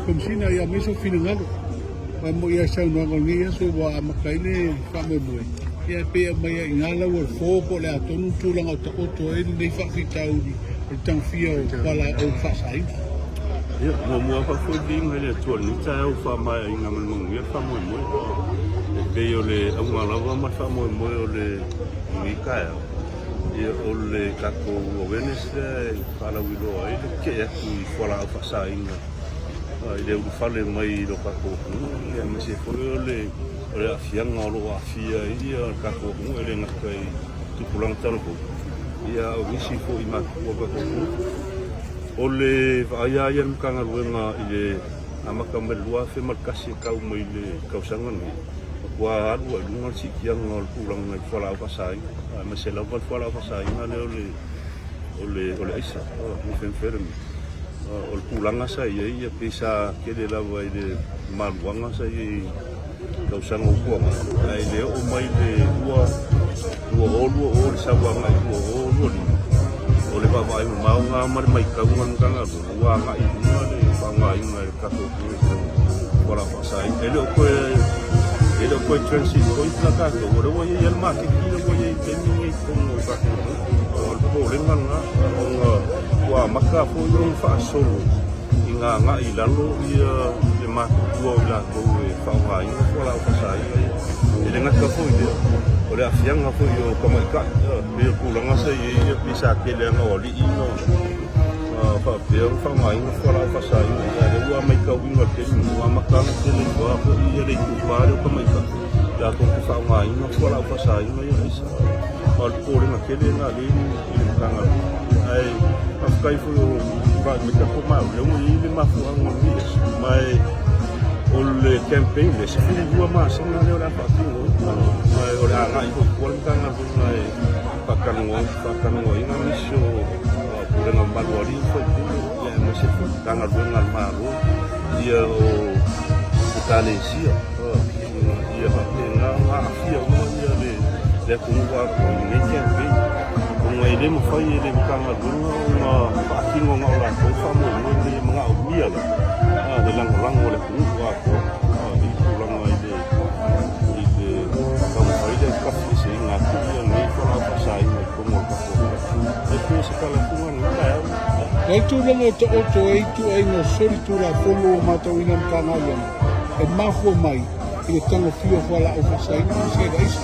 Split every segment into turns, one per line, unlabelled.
Komesina ia aumai sou finagalo. Aua e moni lava i saunoaga o lenei aso ua amata ai le faamoemoe, ia e pei e aumai lava i ina lau o le fo po o le a tonu le tulaga o taoto ai lenei faafitauli o le tagofia o fualaau faasaina.
Ia, muamua lava faafoi le viiga i le Atua i lenei taeao ua faamaeaina ma le manuia le faamoemoe. E pei o le auga lava ma le faamoemoe o lenei taeao, ia o le tatou awareness lea e faalauiloa ai le tetee atu i fualaau faasaina i le ulufale mai i lo tatou atunuu, aemaise foi o le aafiaga o lo o aafia ai le tatou atunuu, e le gata i tupulaga talavou, a o nisi foi matutua o le tatou atunuu. O le vaai lava ia a le Matagaluega i le amata mai le 2001 e tau mai le tausaga lenei, matua alu lava i luga le siitiaga o le tulaga i fualaau faasaina, aemaise lava le fualaau faasaina lea o le aisa, methamphetamine. O le tulaga sa i ai, pei sa tele lava i le maluaga sa i ai i tausaga ua tuanai, ae le oo mai le 2020 i le sau agai i le 2025, o le vaavaai mamao lena ma le matauga a le Matagaluega, ua agai i luga le faaaogaina e le tatou atunuu i fualaau faasaina. E le o toe transit point la tatou, o lea ua i ai lava le maketi lea ua i ai i le taimi lenei i totonu o le tatou atunuu. O le popolega lena, ona ua amata foi ona faasolo ina agai i lalo le matutua o i latou e faaaogaina fualaau faasaina ia. E le gata foi i lea, o le aafiaga foi o tamaitai, e pei o le tulaga sa i ai, pei sa tele lava o alii na faapea ona faaaogaina fualaau faasaina ia, a o lea ua matauina i le taimi lenei, ua amata ona tele atu foi le itupa lea o tamaitai latou te faaaogaina fualaau faasaina ia aisa. Ma o le popolega tele lena o lea i le Matagaluega. Ae faafetai foi o tulai mai tatou mauli, lea ua i ai le mafuaaga o lenei aso. Ma o le campaign lea, 12 masina lea o le a faatino ai. Ma o le a agai foi i tua le Matagaluega e faatalanoaina nisi o pulega mamalu a alii ma faipule, aemaise foi Matagaluega a le Malo, ia o Ekalesia. Ina ia faapena ona aafia uma le atunuu atoa i lenei campaign, ona e le mafai e le Matagaluega ona faatino na o latou le faamoemoe lenei, e manaomia lava le lagolago a le atunuu atoa i le tulaga i le taumafai lea e tafieseina atu lenei fualaau faasaina i totonu o le tatou atunuu. E pei o se tala atu lena i lenei taeao.
O le tulaga o taoto ai ituaiga solitulafono ua matauina e Matagaluega, e mafua mai i le tagofia o fualaau faasaina ma se aisa.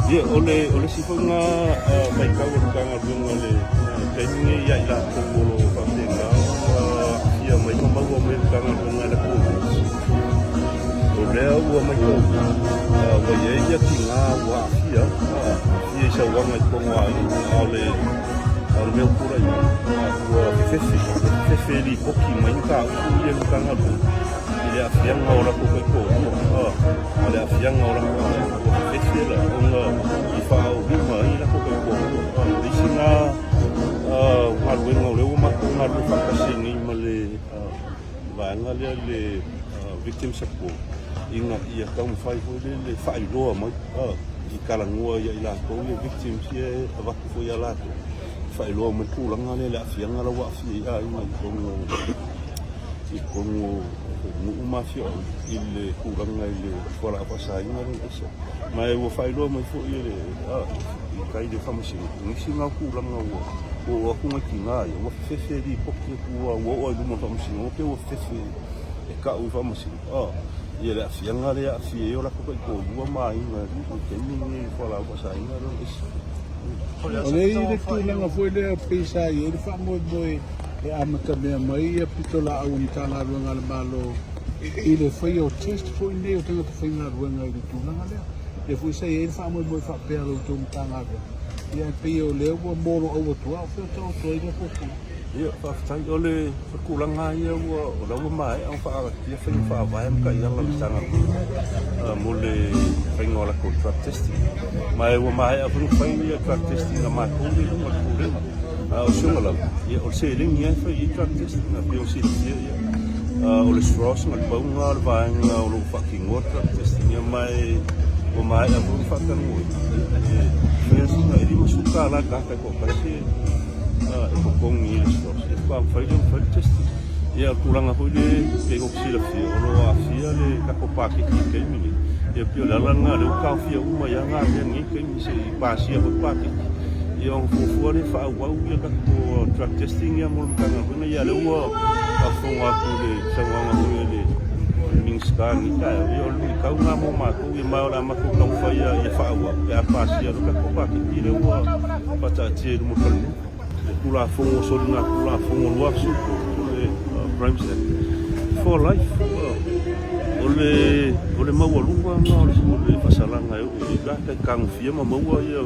Ia, o le, o le isi foi lena matau a le Matagaluega i le taimi lenei ia i latou o lo o faapena ona aafia mai ma maua mai e le Matagaluega i le Koviti. O lea ua matauina ua i ai ia tina ua aafia, aafia i sauaga i totonu o aiga, a o le, a o le mea ua tulai mai, ua fefefe, fefefe e lipoti mai mataupu ia i le Matagaluega i le aafiaga o latou taitoalua ma le aafiaga o latou aiga. Ua fefefe la ona i faaolima ai latou taitoalua. O le isi lena galuega o lea ua matou galulue faatasi ai nei ma le vaega lea le Victim Support ina ia taumafai foi lele faailoa mai i talanoa ia i latou ia victims ia e avatu foi ia latou faailoa mai le tulaga lea le aafiaga la ua aafia ai aiga i totonu i totonu o nuu ma afioaga i le tulaga i le fualaau faasaina lea i aisa. Ma e ua faailoa mai foi e le i tai le faamasinoga nisi na o tulaga ua oo atu nai tina ia ua fefefe lipoti atu ua oo lava i luma o le faamasinoga pe ua fefefe e tau i faamasinoga ia le aafiaga lea e aafia ai o latou taitoalua ma aiga i le taimi lenei i le fualaau faasaina lea o le aisa.
O lea e i ai le tulaga foi lea pei sa i ai le faamoemoe e amatamea mai ia pitolaau a Matagaluega a le Malo i le faia o test foi nei o tagata faigaluega i le tulaga lea. Lea foi sa i ai le faamoemoe faapea a la outou Matagaluega, ia ae pei o lea ua moloau atu lava o fea o taoto ai lea fuafuaga.
Ia, faafetai. O le tulaga lava ia ua, o la ua maea ona faaagatia faiga faavae ma taiala a le Matagaluega mo le faiga o latou drug testing. Ma ua maea foi ona fai ia drug testing a matou i luga o le Pulega. A o si ona lava, ia o le seleni lava e fai ai drug testing, e pei ona silafia, ia, o le SROS na le pau lena o le vaega o lo o faatinoa drug testing, ia, ma ua maea foi ona faatalanoaina, e fai lava sina, e $50 le tagata e toatasi e totogi i le SROS, ia faatoa mafai lea ona fai le testing. Ia, o le tulaga foi lea pei ona silafia, o lo o aafia le tatou paketi i le taimi lenei. Ia pei o le ala lena o lea ua taofia uma ai lava mea nei i le taimi se i pasia foi le paketi, ia ona fuafua lea e faaauau ia tatou drug testing ia mo le Matagaluega. Ia a o lea ua faafofoga atu i le saunoaga foi a le Minisita i lenei taeao, ia o le luitau lena mo matou, ia ma o le a matou taumafai lava ia faaauau pe a pasia loa le tatou paketi lea ua faataatia i luma o le Palemene. Le Tulafono o Soligatulafono 2013, o le Crimes Act for life. O le o le maualuga lena o le faasalaga e oo i ai tagata e tagofia ma maua ia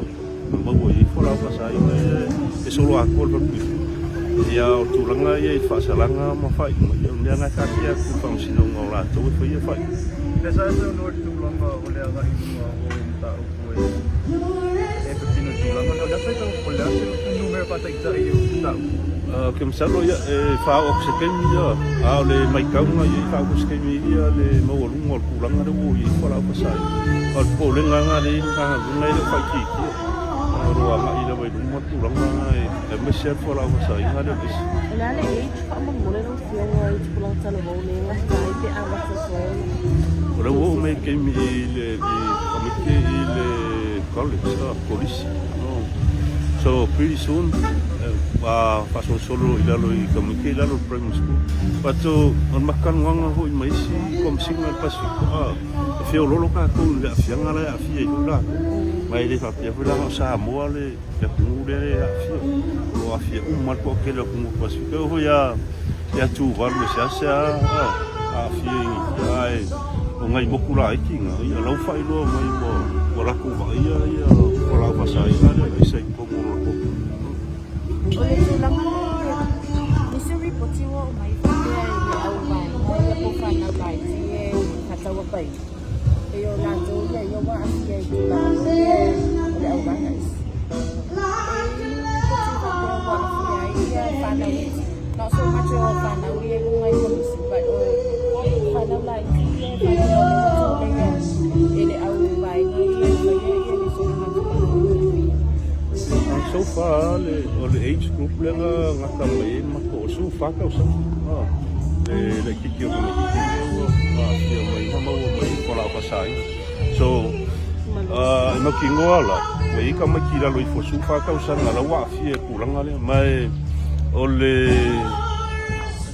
ma maua i ai fualaau faasaina ia e solo atoa le falepuipui. Ia o tulaga ia i faasalaga ma faaiuga, ia o le mea lena e taatia atu i le Faamasinoga o latou e faia faaiuga.
Lea sa e saunoa i le tulaga o le agai i luga o mataupu e patino i tulaga lea. O le a se o le a se numera faataitai o mataupu?
Ou te masalo ia e faaoo atu se taimi ia, a o le matauga ia e faaoo atu se taimi ia le maualuga o le tulaga lea ua i ai fualaau faasaina. A o le popolega lena lea e i ai le Matagaluega e le o faaitiitia. O lo o agai lava i luma le tulaga lena aemaise lava le fualaau faasaina lea o le aisa.
O le a le age faamolemole lau Afioga i tupulaga talavou nei gata ai pe amata atu ai ona
O lea ua oo mai le taimi i le tamaiti i le college, kolisi. So pretty soon a faasolosolo i lalo i tamaiti i lalo i le primary school. But o le matalanoaga foi ma isi Komesina o le Pasefika, e feoloolo tatou i le aafiaga la e aafia ai foi latou. Ma e le faapea foi la na o Samoa le atunuu lea e aafia. O lo o aafia uma lava le toatele o atunuu o le Pasefika. E oo foi ia Tuvalu e seasea aafia i ae o nai motu laiti na, ia la ua faailoa mai ua latou vaaia ia fualaau faasaina lea e aisa i totonu o latou atunuu.
O le tulaga lea i nisi o ripoti ua oo mai faapea i le au vaega ia po o fanau laiti e faatau apaina, pei o latou ia ia ua aafia i tulaga foi lea o le au vaega isi. E i ai ni ripoti faapea ua aafia ai ia fanau iti, not so much o fanau ia i luga i kolisi but o fanau laiti ia e faapea o lea ua tolea e le au vaega ia e faia ia le soligatulafono.
So far le, o le age group lea na gata mai ai matou o le 14 tausaga. Le laitiiti o tamaitiiti lea ua aafia mai ma maua mai fualaau faasaina. So e mautinoa la, ua i ai tamaiti i lalo ifo o le 14 tausaga la ua aafia i le tulaga lea. Ma e o le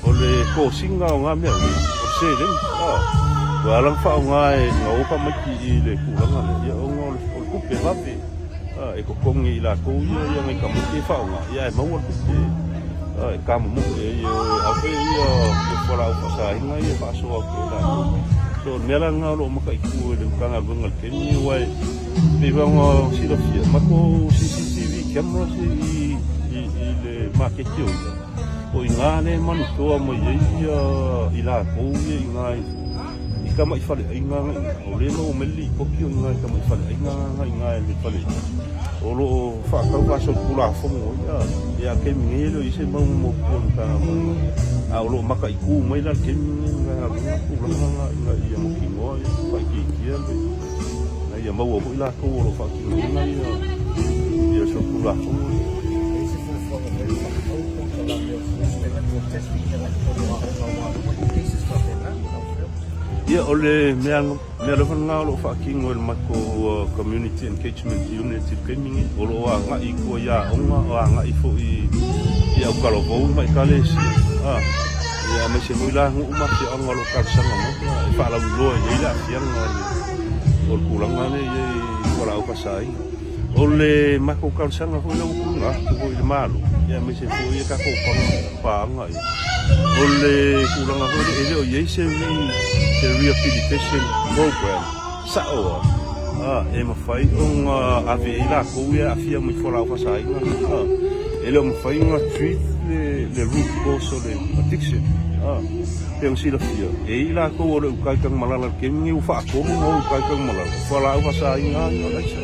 o le kosiga o na mea o le seleni. Ua ala ona faaaoga e na o tamaiti i le tulaga lea, ia ona o le tupe vave. E totogi e i latou ia ia nai tamaiti e faaaoga, ia ae maua le tupe e tamomoe ai e o e ave ia fualaau faasaina ia e faasoa atu e latou. So o le mea la lena o lo o mataitu e le Matagaluega i le taimi lenei aua e pei foi ona silafia matou CCTV cameras i le maketi o ia, o i ina lea e manitoa mai ai ia i latou ia i ina i tamai faleaiga na i ina, o lea e maua mai le lipoti o i ina i tamai faleaiga na i ina i le fale o lo o faatau faasolitulafono ai. Ia, a o le taimi nei e le o i ai se mau motu o le Matagaluega, a o lo o mataitu mai la le taimi lenei le Matagaluega tulaga na ina ia mautinoa ia faaitiitia le ina ia maua foi latou o lo o faatinoina ia ia solitulafono ia.
E i se fuafuaga foi e faatatau polokalame o fuafuaga drug testing i totonu o aoga aua lava i cases faapena.
Ia, o le mea lava lena o lo o faatino e le matou Community Engagement Unit i le taimi lenei, o lo o agai i tua i aoga, o agai foi i autalavou ma ekalesia, ia aemaise foi la nuu ma afioaga o lo o talosaga mai e faalauiloa i ai le aafiaga o le tulaga lea e i ai i fualaau faasaina. O le matou talosaga foi lea ua tuuina atu foi i le Malo, ia aemaise foi a tatou paaga ia, o le tulaga foi lea e le o i ai se rehabilitation program sao lava e mafai ona ave ai latou ia e aafia mai fualaau faasaina. E le o mafai ona treat le root cause o le addiction. Pei ona silafia, e i ai latou o le uta i Tanumalala i le taimi lenei ua faatolu ona o uta i Tanumalala, o fualaau faasaina lava ia o l'aisa.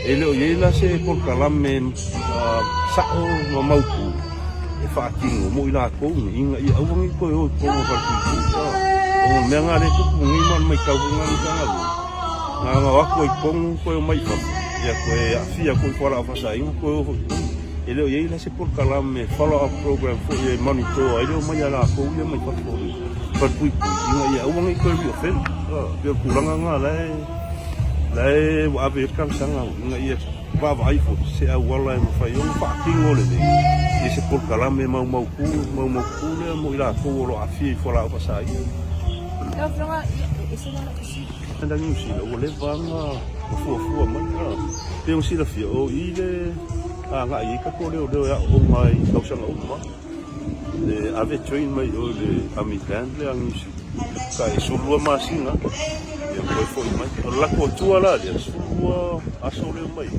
E le o i ai la se polokalame sao ma mautu e faatino mo i latou nei ina ia aua ne i toe o i totonu o falepuipui. O le mea lena lea e tupu nei ma o le matau foi lena a le Matagaluega, na ona o atu lava i totonu toe omai i fafo, ia toe aafia atu i fualaau faasaina toe o foi i totonu. E le o i ai la se polokalame follow up program foi e monitor ai le omai a lakou ia mai fafo i falepuipui ina ia aua ne i toe re-offend. E pei o le tulaga lena la e la e ua ave i ai le talosaga ina ia vaavaai foi se auala e mafai ai ona faatino lelei ia se polokalame maumautu maumautu lea mo i latou o lo o aafia i fualaau faasaina.
Lau Afioga, ia, e ese la lau fesili.
Lea Niu Sila ua leva lava ona fuafua mai. Pei ona silafia, o i le agai ai tatou leoleo e aooga ai i tausaga uma. E ave train mai o i le Army Band lea a Niu Sila, tai 12 masina, ia toe foi mai. O le latou atua la lea, 12 aso le omai,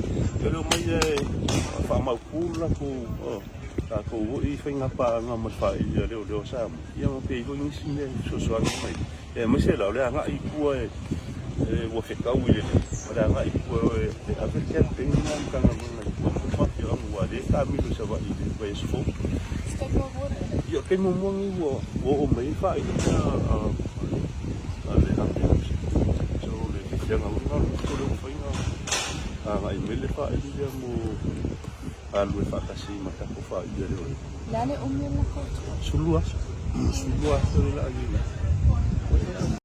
ia le omai e faamautu le latou, latou foi faiga paaga ma le faaivi a leoleo a Samoa, ia ma pei foi nisi mea e fesoasoani mai. Aemaise la o le agai i tua e ua fetau i le ma le agai i tua e ave le campaign lena a le Matagaluega i tua ma afioaga aua o lea e taamilo i Savaii i le vaiaso fou. Ia, o le taimi muamua lenei ua oo mai ai faaiuga a le ambulance. So o le fiafiaga foi lena o le uso lea ua mafai ona agai mai le faaiu lea mo galulue faatasi ma tatou faaiu a leoleo.
O le a le umi o le latou tua?
12 aso. 12 aso le laa i ai.